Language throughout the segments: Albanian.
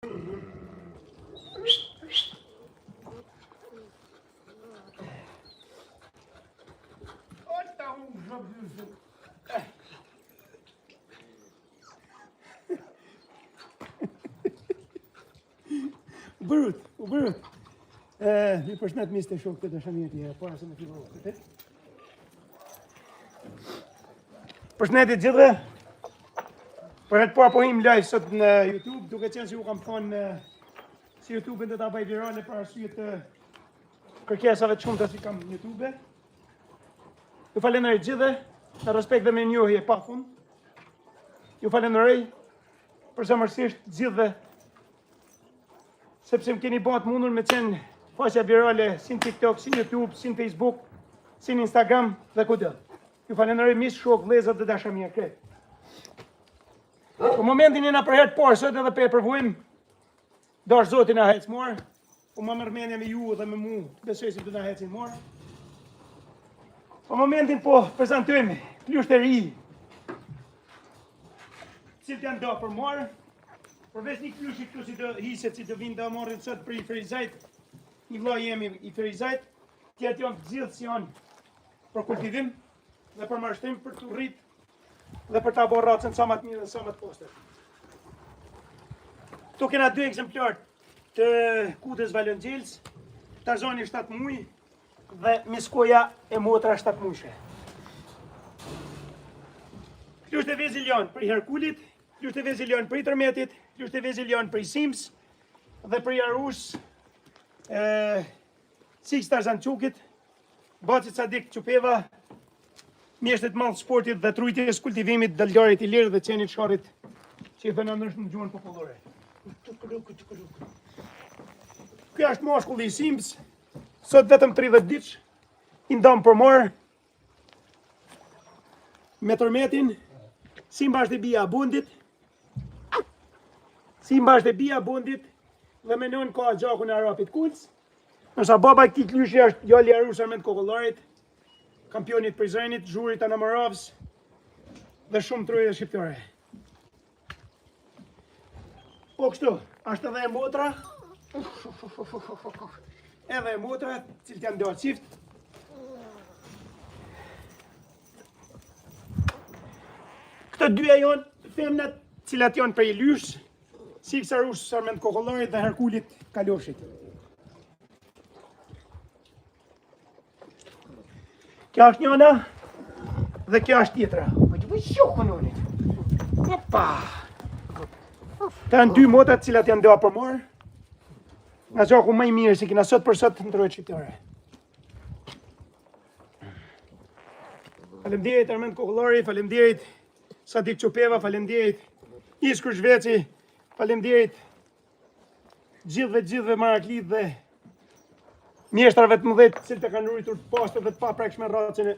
U bërut, u bërut. E, mi përshnet miqtë e shokët e dashamirët e para se me fillu këtë. Përshëndetje të gjithëve. Për herë të parë po him live sot në YouTube, duke qenë se ju kam thonë se YouTube-in do ta bëj virale për arsye të kërkesave të shumta që kam në YouTube. Ju falenderoj të gjithëve, me respekt dhe mirënjohje pa fund. Ju falenderoj përzemërsisht të gjithëve sepse më keni bërë të mundur me qenë faqja virale si në TikTok, si në YouTube, si në Facebook, si në Instagram dhe kudo. Ju falenderoj miq, shokë, vëllezër dhe dashamirë krejt. Për momentin jena për herë të parë sot edhe pe provojmë. Dashtë Zoti na hec marë. Po ma merr menja me ju dhe me mu, besoj se do na hecin marë. Për momentin po prezantojmë këlysh të ri. Cilët janë do për marë. Përveç një këlyshi këtu si do hiset, si do vinë do marrin sot prej Ferizajt, një vlla jemi i Ferizajt, tjetër janë të gjithë si janë për kultivim dhe për mashtrim për të rrit dhe për ta bërë racën sa më të mirë dhe sa më të pastër. Këtu kena dy ekzemplarë të kudrës Valongjels, Tarzani 7 muaj dhe Miskoja e motra 7 muajshe. Këlyshët e vegjël janë prej Herkulit, këlyshët e vegjël janë prej Tërmetit, këlyshët e vegjël janë prej Sims dhe prej Arus, e, Six Tarzan Çukit, Bacit Sadik Qupeva, mjeshtrit madh sportit dhe t'rujtjes kultivimit dëlgarit ilir dhe qenit sharrit që i thënë ndryshme në gjuhën popullore. Ky është mashkulli i Sims, sot vetëm 30 ditësh, i ndam për marë, me tërmetin, Simba është e bija bundit, Simba është e bija bundit, dhe me nënë ka gjakun e Arapit Kulc, Ndërsa baba i këtij këlyshi është djali i Arus Armend Kokollarit, kampionit Prizrenit, Zhurit Anamoravës dhe shumë trojeve shqiptare. Po kështu, është edhe e motra, edhe e motra, cilët janë do çift. Këto dyja janë femnat, cilat janë prej Ylysh, Six Arus Armend Kokollarit dhe Herkulit Kaloshit. Kjo është njëna dhe kjo është tjetra. Po të bëj shokun unë. Opa. Këto janë dy motrat të cilat janë do për marë. Nga gjaku më i mirë si kina sot për sot në trojet shqiptare. Faleminderit Armend Kokollari, faleminderit Sadik Qupeva, faleminderit. Iskur Zhveci, faleminderit. Gjithëve, gjithëve maraklit dhe mjeshtrave të mëdhenj të cilët e kanë ruajtur të pastër dhe të paprekshme racën e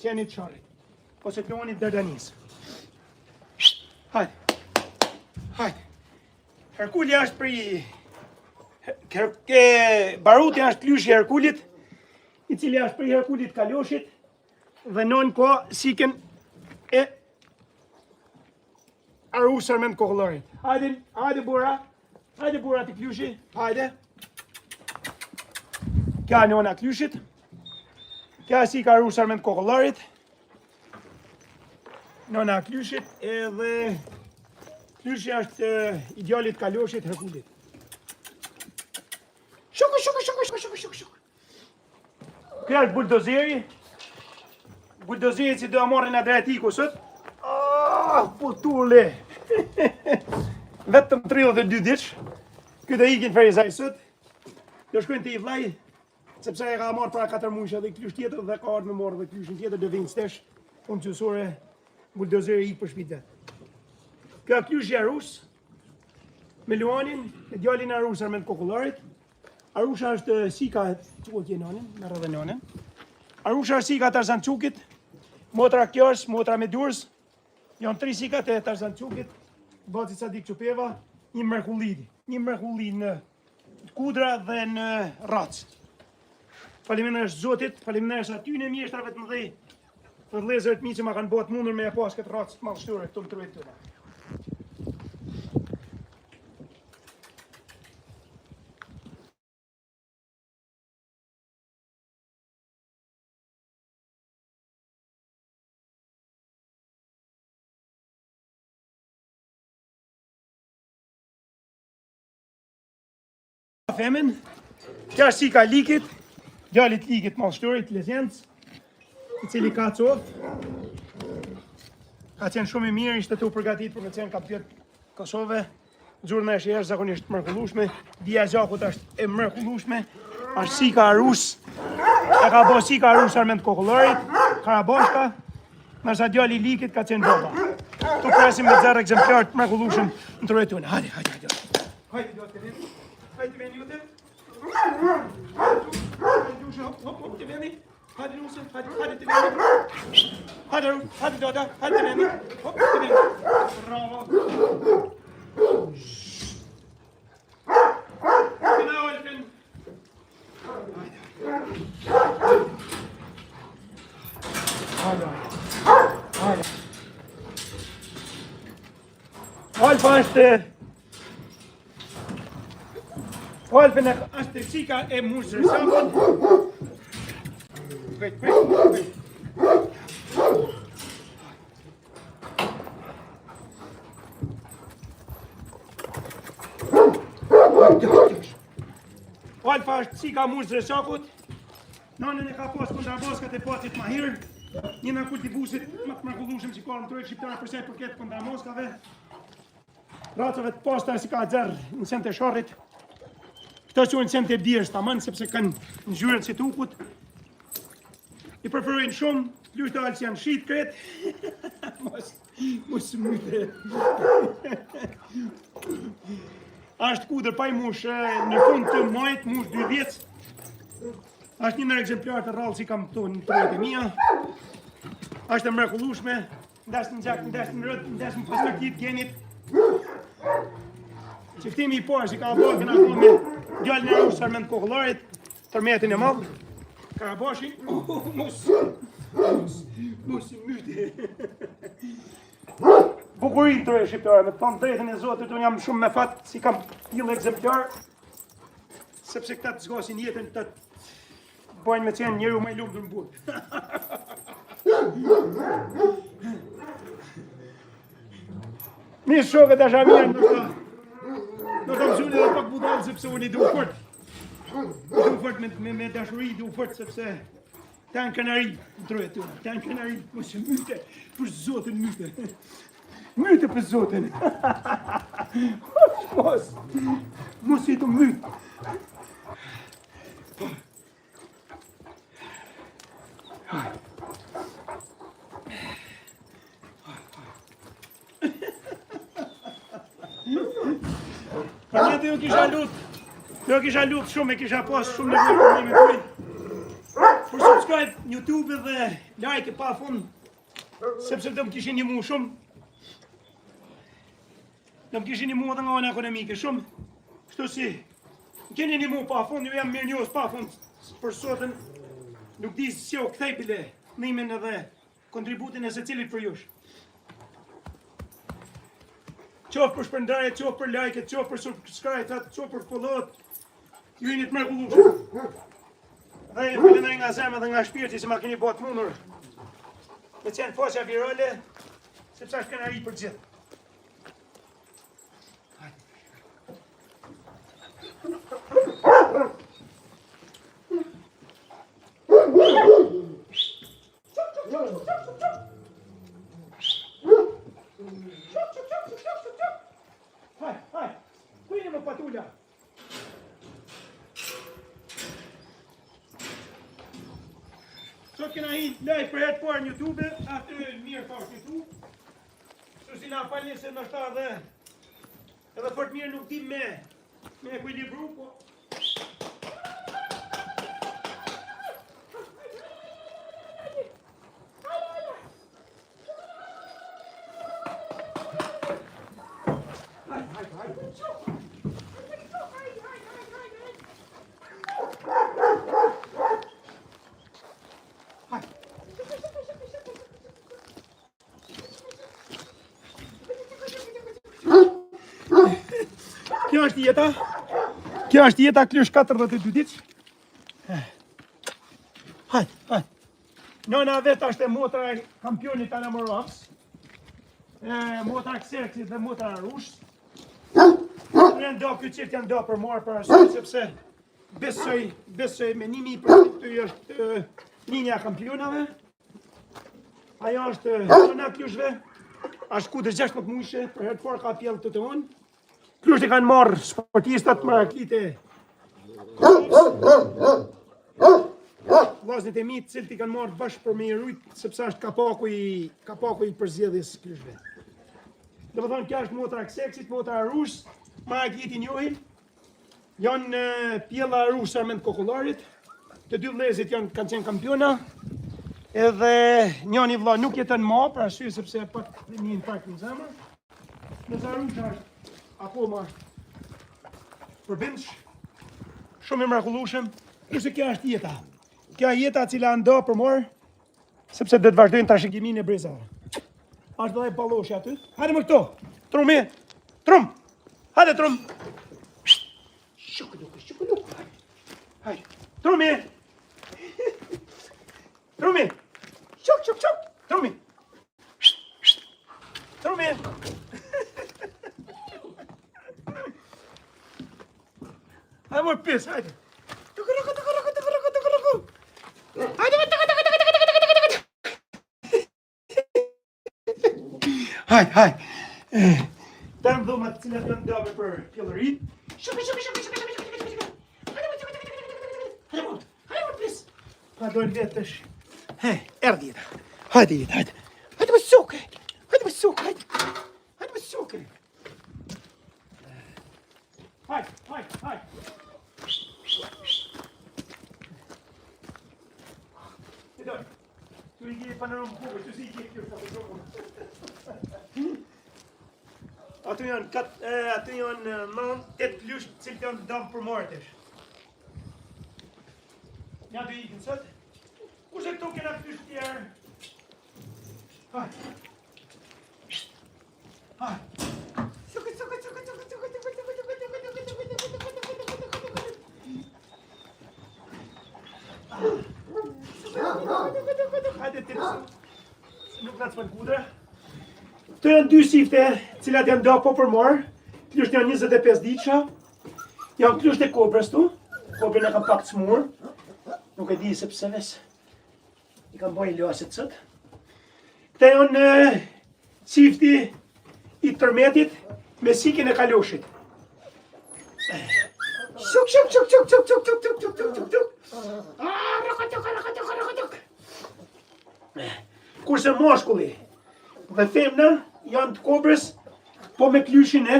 qenit sharrit ose të luanit Dardanisë. Hajde. Hajde. Herkuli është prej Her, ke, Baruti është këlyshi i Herkulit, i cili është prej Herkulit Kaloshit, Dhe nënë ka sikën e Arus Armend Kokollarit. Hajde, hajde burra, hajde burra te këlyshi, hajde. Kja nëna këlyshit. Kja sika Arus Armend Kokollarit. Nëna këlyshit edhe këlyshi është i djalit Kaloshit Herkulit. Shuku, shuku, shuku, shuku, shuku, shuku, shuku. Ky është buldozeri. Buldozeri që do e marrin Adriatiku sot. Ah, po turle. Vetëm 32 ditësh. Ky do ikin Ferizaj sot. Do shkojnë te i vllai, sepse e ka marrë para 4 muajsh edhe këlysh tjetër dhe ka ardhur me marrë edhe këlyshin tjetër do vinë stesh. Punë cilësore, buldozeri ik për shtëpi vet. Ky është këlyshi Arus me Luanin, me djalin Arus Armend Kokollarit. Arusha është sika, që ku e kje nonën, merre edhe nonën. Arusha është sika Tarzan Çukit, motra kjo është, motra me Durës, janë tri sikat e Tarzan Çukit, Bacit Sadik Qupeva, një mrekulli, një mrekulli në kudra dhe në racë. Faleminderit Zotit, faleminderit atyne mjeshtrave të mëdhej, dhe vëllezërve të mi që ma kanë bërë të mundur me e pas këtë racë të madhështore këtu në trojet tona. Femin, kjo është çika Likit, djalit Likit madhështorit, legjendës, i cili ka cofë. Ka qenë shumë i mirë, ishte tu përgatit për me qenë kampion Kosove. Zhurma është jashtëzakonisht e mrekullueshme, vija e gjakut është e mrekullueshme, është çika Arus, e ka bo çika Arus Armend Kokollarit, Karabashka, ndërsa djali i Likit ka qenë baba. Tu presim me nxjerrë ekzemplar të mrekullueshëm në trojet tona. Hajde, hajde, hajde. Hajde, do të vemi. Hajde, veni juve. Hajde, Lushe, hop, hop, hop, të veni. Hajde, Lushe, hajde, hajde, të veni. Hajde, hajde, Doda, hajde, të veni. Hop, të veni. Bravo. Kena Olfen. Hajde. Hajde, hajde. Alfa është Alfa është çika e Muzë Reshakut. Prit, prit, prit. Alfa është çika e Muzë Reshakut. Nanën e ka pas kontrabaskat e pacit Mahir, një nga kultivuesit më të mrekullueshëm që ka në trojet shqiptare për sa i përket kontrabaskave. Racave të pastra si ka nxjerr në qentë e Sharrit. Këto quhen qentë e birës tamam sepse kanë ngjyrën si t'ukut. I preferojnë shumë, këlyshtë e Alfës janë shit kret. mos mos myte. Është kudër pa i mush në fund të majit, mush 2 vjeç. Është një ndër ekzemplarët e rrallë që kam këtu në trojet e mia. Është e mrekullueshme, ndas në gjak, ndas në rrët, ndas në pastërti të genit. Çiftimi i parë që ka bërë kena kohë me djalin e Arusës Armend Kokollarit, tërmetin e madh, Karabashi, oh, mos, mos, mos i myte. Bukuri në troje shqiptare, me thonë drejtën e Zotit, unë jam shumë me fat si kam tillë ekzemplar, sepse këta të zgjasin jetën, të bojnë me qenë njeriu më i lumtur në botë. Mirë shokët dashamirë, ndoshta ndoshta më zuni edhe pak budall sepse unë i du fort. I du fort me, me, me dashuri, i du fort sepse ta janë krenari në trojet tona, ta janë krenari, mos e myte, për zotin myte. Myte për zotin. Mos, mos i të myte. Për një të ju kisha lut, ju kisha lut shumë, e kisha pas shumë nevojë për një me tuj. Për subscribe në YouTube dhe like pa fund, sepse do më kishin nimu shumë. Do më kishin nimu edhe nga ana ekonomike shumë. Kështu si, më keni nimu pa fund, ju jam mirënjohës pa fund për sotën. Nuk di si o kthej bile nimin edhe kontributin e secilit prej jush. Qoftë për shpërndarje, qoftë për like, qoftë për subscribe, qoftë për follow ju jeni të mrekullueshëm. Dhe ju falenderoj nga zemra dhe nga shpirti që ma keni bërë të mundur. Me qenë faqja virale, sepse është krenari për gjithë. Haj, haj, ku jeni më patula? Sot kena hi live për herë të parë në YouTube, aty mirë ka është YouTube. Kështu si na falni se ndoshta edhe edhe fort mirë nuk dim me me ekuilibru, po Kjo është jeta. Kjo është jeta klysh 42 ditë. Hajde, hajde. Nëna vet është e motra e kampionit Anamoravës. E motra e Kserksit dhe motra e Arushës. janë do, ky çift janë do për marë për arsye sepse besoj, besoj me 1000% këtu është linja e kampionave. Ajo është nëna e këlyshve, është ku dhe 16 mujshe, për herë të parë ka pjellë të të unë. Këlyshtë i kanë marrë sportistat maraklitë e Vllaznit e mi të cilët i kanë marrë bashkë për me i rujt, sepse është kapaku i, kapaku i përzgjedhjes këlyshve. Domethënë, kjo është motra e Kseksit, motra e Arushës, maraklitë i njohin, janë pjella e Arushës Armend Kokollarit, të dy vllezit janë kanë qenë kampiona, edhe njani vlla nuk jeton ma, për arsye sepse pat një infarkt në zemër, Ndërsa Arusha është akoma është përbindsh, shumë i mrekullueshëm, kurse kjo është jeta. Kjo është jeta e cila nda për marë, sepse do të vazhdojnë trashëgiminë e brezave. Është dhe balloshi aty. Hajde më këto. Trumi. Trum. Hajde trum. Shuk luk, shuk luk. Hajde. Trumi. Trumi. Shuk shuk shuk. Trumi. Trumi. Hajde mor pis, hajde. Tuku ruku tuku ruku tuku ruku tuku ruku. Hajde më tuku tuku tuku tuku tuku tuku tuku. Hajde, hajde. Të në dhomat të cilat janë ndabe për pjellërit. Shuku shuku shuku shuku shuku shuku shuku. Hajde më tuku tuku tuku tuku tuku. Hajde mor. Hajde mor pis. Pa dojnë vetë tash. He, erdhi jeta. Hajde jeta, hajde. Hajde më suke. Hajde më suke, hajde. Hajde më suke. Hajde, hajde, hajde. E dojnë. Tu i ke panoramë bukur, tu si i ke kjo sa të Aty janë kat, e, aty janë 9, 8 këlysh, të cilët janë dam për marë tash. Ja do ikin sot. Kurse këtu kena këlysh tjerë? Hajde. Hajde. Suku, suku, suku, suku, suku, suku, suku, suku, suku, suku, suku, suku, suku, suku, suku, suku, suku. Hajde ti Nuk na të fal kudra. Këto janë dy çifte, cilat janë do po për marë. Këlyshtë janë 25 ditësha. Janë këlyshtë e kobrës tu. Kobrën e kam pak të smur. Nuk e di se pse ves. I kam bojë ilaçet sot. Këta janë çifti i tërmetit me sikën e kaloshit. Shuk, shuk, shuk, shuk, shuk, shuk, shuk, shuk, shuk, shuk, shuk, shuk. Ah, raka, tuk, raka, tuk, raka, tuk. Kurse mashkulli dhe femna janë të kobrës, po me klyshin e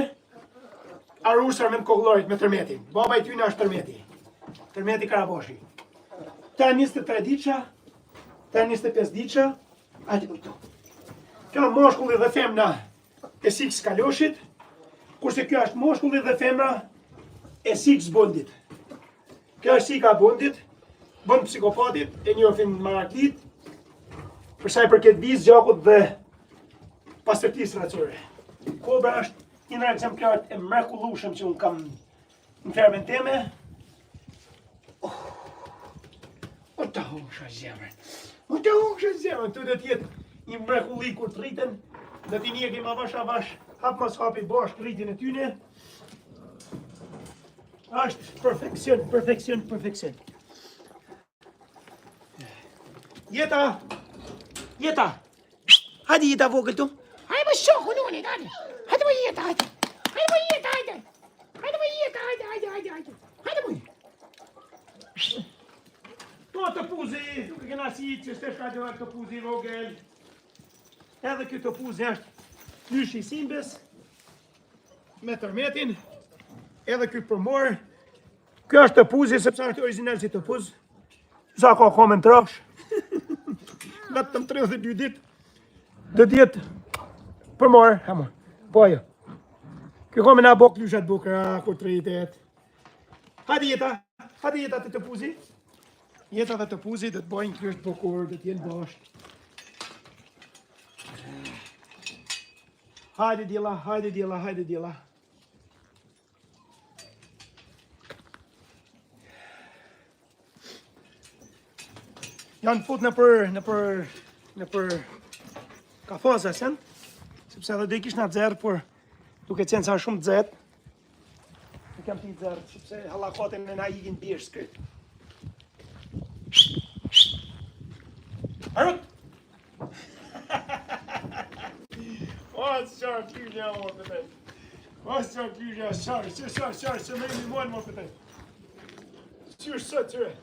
Arushës Armend Kokllarit me tërmetin. Baba i tyne është tërmeti. Tërmeti Karabashi. Ta 23 ditësha, ta 25 ditësha, hajde kujto. Kjo mashkulli dhe femna e sikës Kaloshit, kurse kjo është mashkulli dhe femra e sikës Bondit. Kjo është sika e Bondit, Bond psikopatit, e njohin maraklit, për sa i përket vijës, gjakut dhe pastërtisë racore. Kobra është një nga ekzemplarët e mrekullueshëm që unë kam në fermën teme. Oh, o të hungsha zemrën. O të hungsha zemrën. Këtu do të jetë një mrekulli kur të rriten. Do t'i ndjekim avash avash, hap mas hapi bashkë rritjen e tyne. Është perfeksion, perfeksion, perfeksion. Jeta! Jeta! Hajde jeta vogël tu. Hajde më shoku nuni, hajde. Hajde më jeta, hajde. Hajde më jeta, hajde. Hajde më jeta, hajde, hajde, hajde, hajde. Hajde më. To topuzi, nuk e kena si që së shka gjëra topuzi vogël. Edhe ky topuzi është klyshi i Simbës me tërmetin. Edhe ky për marë. Kjo është topuzi, sepse është origjinal si topuz. Sa ka komen trash. Vetëm 32 ditë. Do të jetë për marë, hama. Po ajo. Kjo ka me na bo klyshat bukra, kur të rritet. Hajde jeta, hajde jeta te topuzi. Jeta dhe topuzi do të bojnë klysh të bukur, do të jenë bashkë. Hajde djela, hajde djela, hajde djela. Janë fut nëpër, nëpër, nëpër kafaza, sen, sepse edhe do i kishna nxjerrë, por duke qenë sa shumë nxehtë. Nuk jam t'i zërë, sepse hallakatin e na ikin bjerë skryt. Arut! O, së qarë klyshja, o, pëtej. O, së qarë klyshja, qarë, së qarë, qarë, së me i muan, mo, pëtej. Qysh sot, qyre.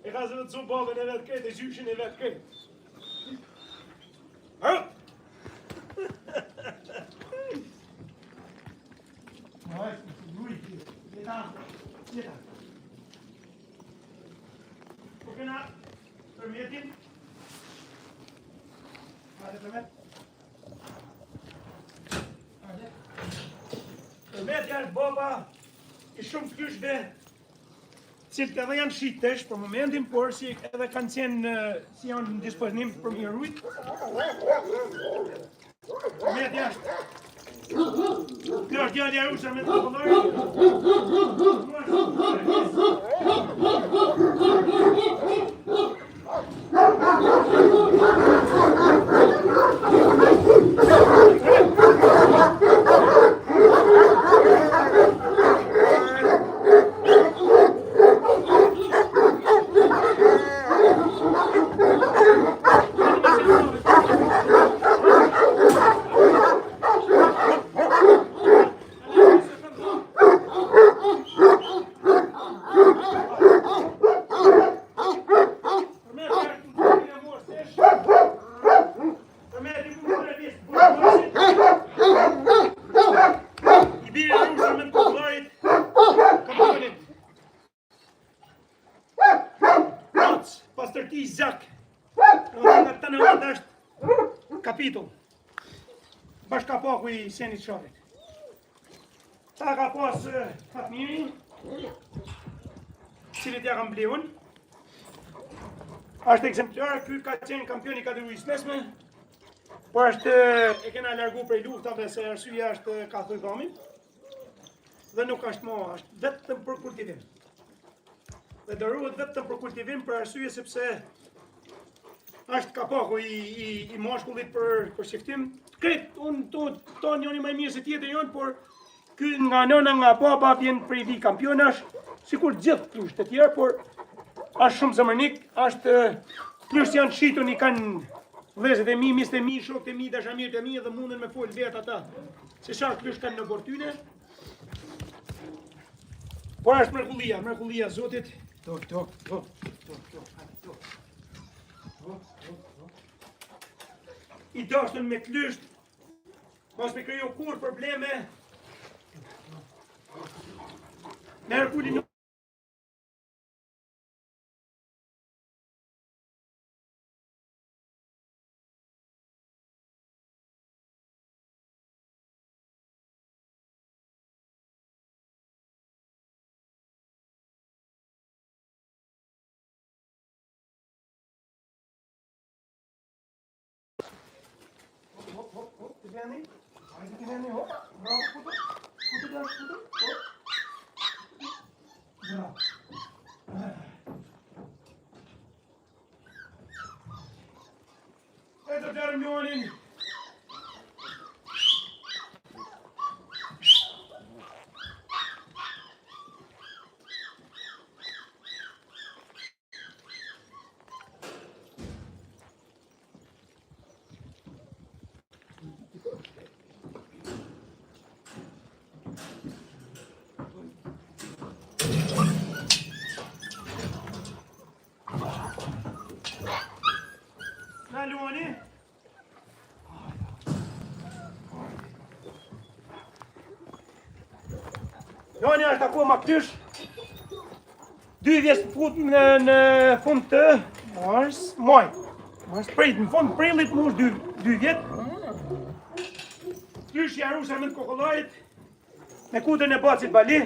E ka zë të babën e vetë krejt, e gjyshin e vetë krejt. Arut! Jeta. Po kena Tërmetin. Hajde tërmet. Hajde. Tërmeti është baba i shumë klyshve, cilët edhe janë shit tesh për momentin, por si edhe kanë qenë si janë në disponim për me i rujt. Tërmeti është Kjo është djali Arusha me të popullarit. I biri Arushës me të kollarit, kampionit. Rac, pastërti, zak. Nga të në vënd është kapitull. Bashkapaku i Senit Sharit. Ta ka pas Fatmiri, cilit ja kam ble unë. Është ekzemplar, ky ka qenë kampion i kategorisë mesme, por është e kena largu prej luftave se arsyeja është ka thy dhamin. Dhe nuk është mo, është vetëm për kultivim. Dhe do ruhet vetëm për kultivim për arsye sepse është kapaku i, i, i mashkullit për, për shiftim. Krejt, unë to, to njëri më i mirë se tjetri jonë, por ky nga nëna nga baba vjen prej vi kampionash, sikur gjithë klyshët e tjerë, por është shumë zemërnik, është klyshët janë shitun i kanë vëllezërit e mi, miqtë e mi, shokët e mi, dashamirët e mi dhe mundën me fol vetë ata. Se çfarë klysh kanë në bortyne. Por është mrekullia, mrekullia Zotit. To, to, to, to, to, to. To, to, to. I dashtun me klysht, mos me kriju kurrë probleme. Me Herkulin Hop, hop, hop, të veni. Hajde të veni, hop. Bravo, kutu. Kutu, bravo, kutu. Hop. Bravo. E të flarim Luanin. Na Luani. Luani është akoma klysh. Dy vjeç fut në, në fund të mars, maj. Mars prit, në fund prillit mush dy, dy vjet. Klysh i Arusha me të Kokollarit, me kutën e bacit Bali.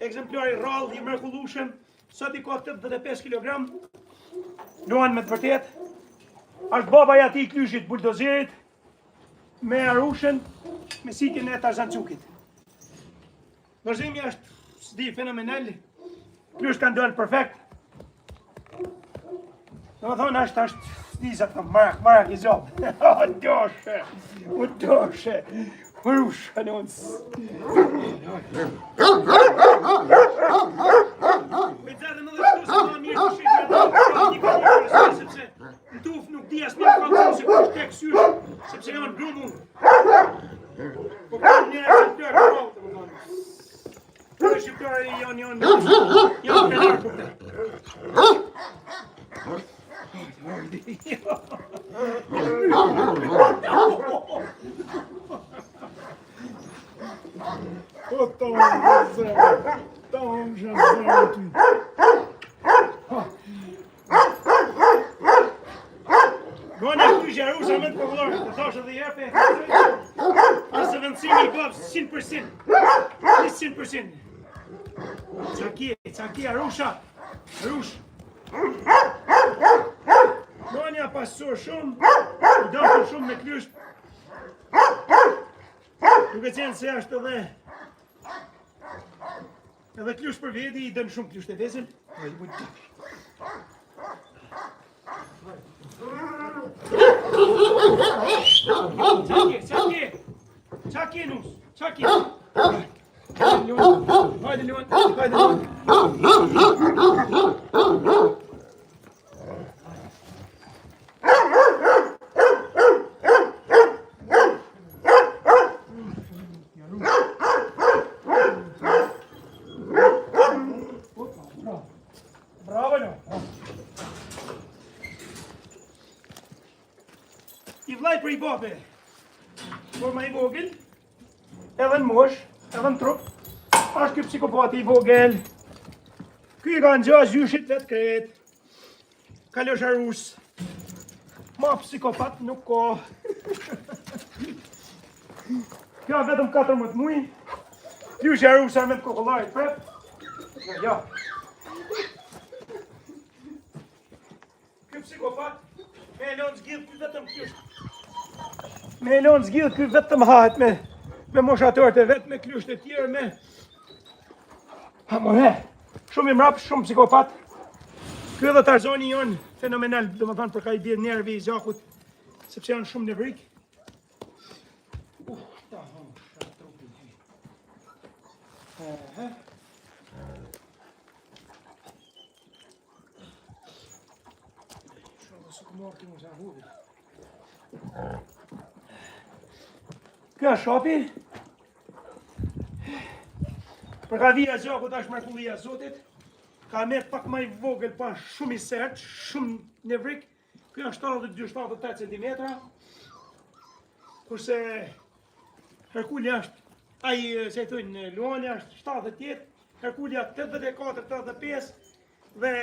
Ekzemplar i rrallë, i mrekullueshëm. Sot i ka 85 kg. Luan me të vërtetë. Është baba i atij klyshit buldozerit me Arushën me sitin e Tarzan Cukit. Dorëzimi është s'di fenomenal. Klysht kanë dalë perfekt. Domethonë është është s'di sa të marak, marak i gjallë. O doshe, o doshe. Arush, anons. Me xarrën edhe shtu se ma mirë të shihni atë një ka një përse, sepse në tufë nuk di as një ka se kush tek sysh, sepse janë grumull. Po ka një ekzemplar të rrallë, domethënë. Këto shqiptarë janë janë janë krenar për këtë. Po të zërë, të më zërë ty. Gona këtu që arusha me të popullore, të thashë edhe herë pe, a zëvendësimi i babës 100%, 100%. Qa ke, qa ke, arusha, arush. Gona pasur shumë, i dashur shumë me klysht. Duke qenë se është edhe Edhe klysh për veti, i dënë shumë klysht e vegjël. Ai më të. Qa ke, qa ke? Qa ke, nus? Qa ke? Hajde, Luan. Hajde, Luan. Hajde, Luan. Bravo, Luan. I vllai prej babe, por ma i vogël, edhe në mosh, edhe në trup, është ky psikopati i vogël. Ky i ka ngja gjyshit vet krejt. Kalosh Arush. Ma psikopat nuk ka. Kjo vetëm 14 muaj. Klysh Arush me të kokollarit prep. Ja, ja. Ky psikopat me e lon zgjidh ky vetëm klysh. Me e lon zgjidh ky vetëm hahet me me moshatorët e vet, me klysht e tjerë, me Ha more. Shumë i mrap, shumë psikopat. Ky edhe Tarzani janë fenomenal, domethënë për ka i bie nervi i gjakut, sepse janë shumë nevrik. Uh, ta hon, trupin. Ehe. Kjo është shopi. Për ka vija gjakut është mrekullia e Zotit. Ka met pak ma i vogël, pa shumë i sert, shumë nevrik. Kjo është 72-78 cm. Kurse Herkuli është, ai se i thujnë, Luani është 78, Herkulia 84, 85 dhe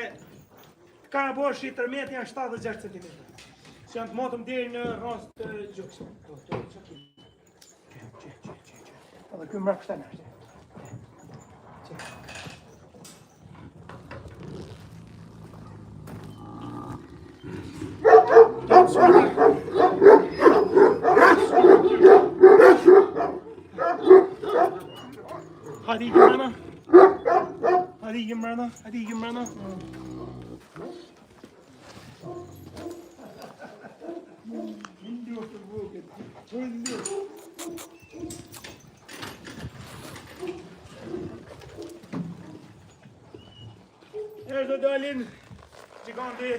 Karaboshi Tërmeti janë 76 cm. Se janë të matëm deri në rrasë të gjoksit. Edhe ky mbrapsht është. Hadi ikim mrena. Hadi ikim mrena. Hadi ikim mrena. Erë do dalin gjiganti.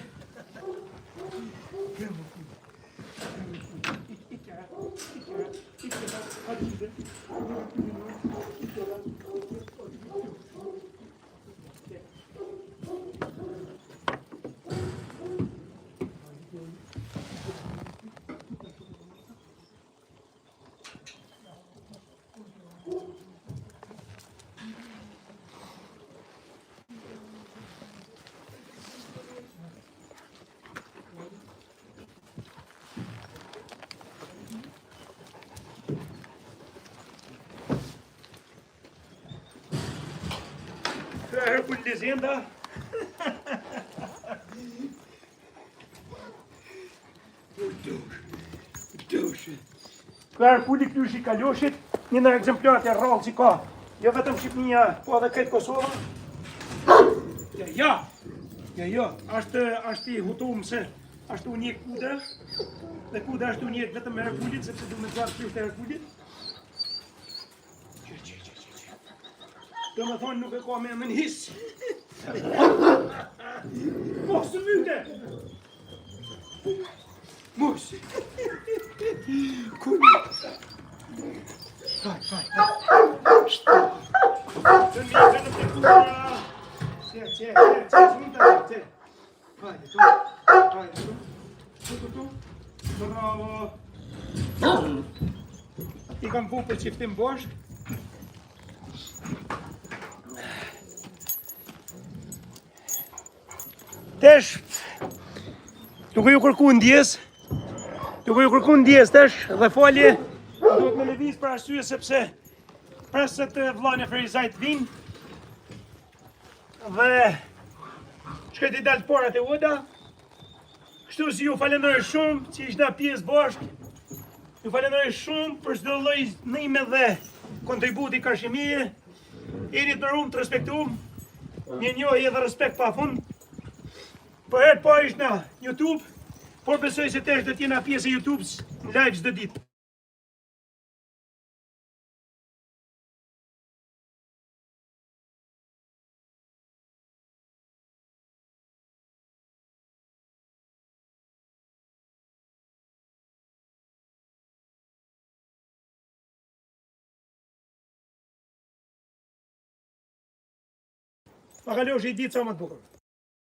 Herkul Legenda. Ky Herkuli klyshi i Kaloshit, një ndër ekzemplarët e rrallë që ka, jo vetëm Shqipnia, po edhe krejt Kosova. Ja, ja, ja, ja, është, është i hutum se është unik kudra, dhe kudra është unik vetëm me Herkulin, sepse du me nxjerrë klysht e Herkulit. Domethonë nuk e ka mendjen hiç. Mos të myte! Mos! Ku një? Haj, haj, haj. Të një, të në të kura. Qe, qe, qe, qe, qe, qe, qe. Hajde, tu. Hajde, tu. Tu, tu, tu. Bravo. I kam vu për çiftim bashkë. Tesh, duke ju kërku ndjesë, duke ju kërku ndjesë tesh dhe falje, duhet me lëviz për arsye sepse pres se të vllanë e Ferizajt vinë dhe shkoj t'i dal para te oda, Kështu si ju falenderoj shumë që ishna pjesë bashkë. Ju falenderoj shumë për çdo lloj ndihme dhe kontributi karshi meje. Jeni të nderum, të respektum. Mirënjohje dhe respekt pa fund. Për herë të parë ishna YouTube, por besoj se tesh do të jena pjesë e YouTube-s në live çdo ditë. Pa kalofshi ditë sa më të bukur.